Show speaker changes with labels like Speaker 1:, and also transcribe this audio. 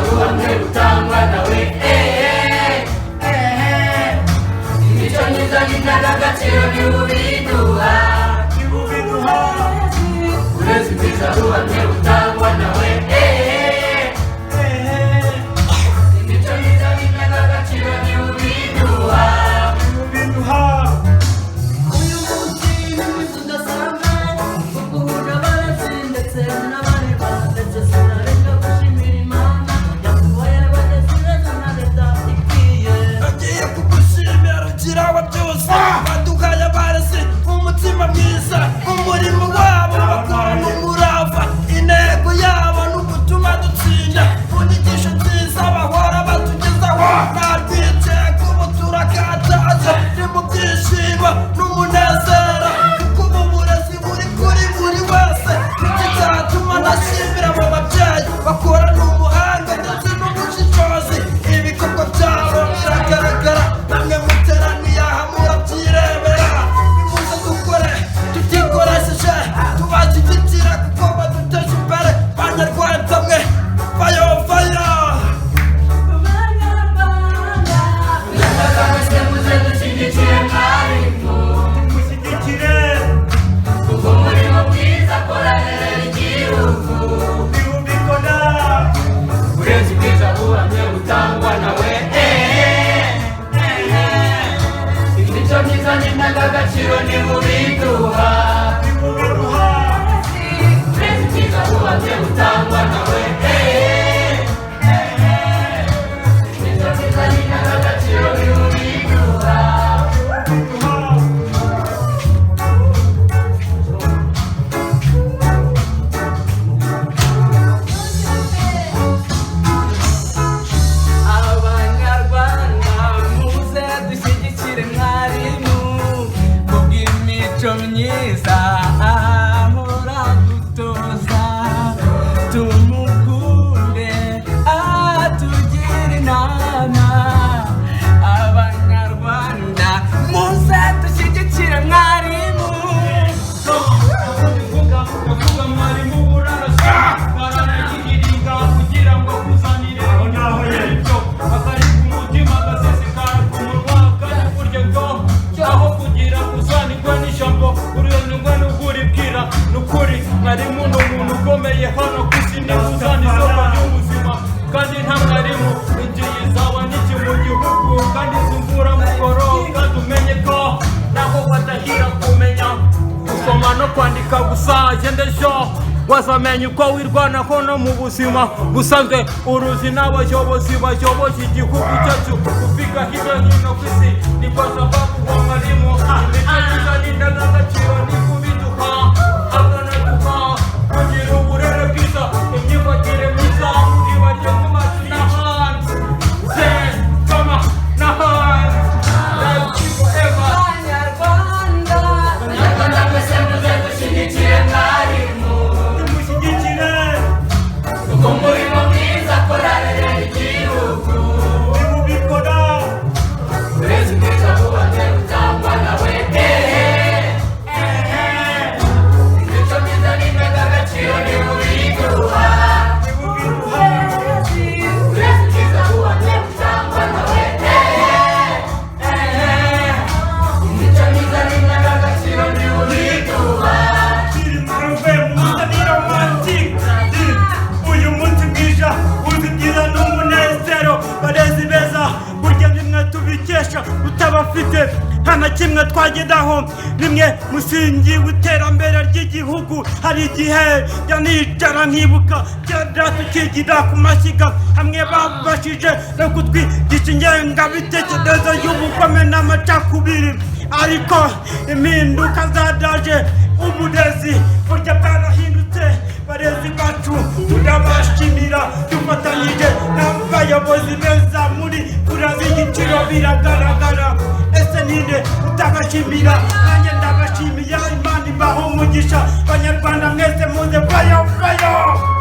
Speaker 1: Buhamye butangwa nawe. Imico myiza n'indangagaciro niwe ubiduha. Uburezi bwiza buhamye butangwa nawe. Imico myiza n'indangagaciro niwe ubiduha.
Speaker 2: Uyu munsi ni umunsi udasanzwe kuko uhuje abarezi ndetse n'abarerwa, ndetse sinareka gushimira Imana yakubaye abarezi beza na leta ikwiye.
Speaker 3: Agiye kugushimira, Rugira wa byose. Baduhaye abarezi umutima mwiza, umurimo wabo bakorana umurava, intego yabo ni ugutuma dutsinda. Mu nyigisho nziza bahora batugezaho, nta rwikekwe, ubu turakataje, ni mu byishimo n'umunezero, kuko ubu burezi buri kuri buri wese. Nicyo cyatuma nashimira abo babyeyi bakorana ubuhanga ndetse n'ubushishozi. Ibikorwa byabo biragaragara, namwe muteraniye aha murabyirebera. Nimuze dukore tutikoresheje, tubashyigikira kuko baduteje imbere. Banyarwanda mwe, fayo fayo!
Speaker 2: Banyarwanda.
Speaker 1: Nyarwanda mwese, muze dushyigikire mwarimu.
Speaker 4: Mushyigikire.
Speaker 1: Kuko umurimo mwiza akorera igihugu.
Speaker 4: Niwubikora.
Speaker 1: Uburezi bwiza buhamye butangwa nawe. Imico myiza n'indangagaciro niwe ubiduha.
Speaker 4: Niwubiduha.
Speaker 1: Uburezi bwiza buhamye butangwa nawe. Imico myiza n'indangagaciro niwe ubiduha.
Speaker 5: Abanyarwanda, muze dushyigikire mwarimu kubw'imico myiza ahora dutoza. Tumukunde, atugire inama. Abanyarwanda, muze dushyigikire mwarimu.
Speaker 6: Uvuga mwarimu urarasa, baranayihiringa kugira ngo akuzanire ibyo akari ku mutima, agasesekara ku munwa, kandi burya ngo aho kugira uzanirwe n'ijambo uruyanirwe n'uguribwira. Ni ukuri, mwarimu ni umuntu ukomeye hano ku isi, niba uzana isoko ry'ubuzima, kandi nta mwarimu igihe izaba n'iki mu gihugu? Kandi izi mvura mukoro, kandi umenye ko naho badahira kumenya gusoma no kwandika gusa. Genda ejo wazamenya uko wirwanaho no mu buzima busanzwe. Uruzi n'abayobozi bayoboye igihugu cyacu kufika hirya hino ku isi ni kwa sababu wa mwarimu. Imico myiza n'indangagaciro ni kubiduha, akanaduha kugira uburere bwiza, imyifatire myiza muri bagenzi bacu n'ahandi. Se kama n'ahandi. Life forever.
Speaker 2: Banyarwanda.
Speaker 1: Nyarwanda mwese, muze dushyigikire mwarimu.
Speaker 4: Nimushyigikire.
Speaker 1: Kuko umurimo mwiza akorera igihugu.
Speaker 4: Niwubikora.
Speaker 1: Uburezi bwiza buhamye butangwa nawe. Imico myiza n'indangagaciro niwe ubiduha.
Speaker 4: Niwubiduha.
Speaker 1: Uburezi bwiza buhamye butangwa nawe. Imico myiza n'indangagaciro niwe ubiduha.
Speaker 4: Ni romantic. Uyu munsi bwije uzi byiza n'umunezero. Barezi beza, burya nimwe tubikesha, utabafite nta na kimwe twageraho. Nimwe musingi w'iterambere ry'igihugu. Hari igihe njya nicara nkibuka kera tukigira ku mashyiga, hamwe babashije no kutwigisha ingengabitekerezo y'ubugome n'amacakubiri, ariko impinduka zadaje, uburezi burya bwarahindutse. Barezi bacu, turabashimira dufatanyije n'abayobozi beza muri kuraza igiciro, biragaragara. Ese ninde utabashimira? Nanjye ndabashimiye, Imana ibaha umugisha. Banyarwanda mwese, muze, fayo fayo!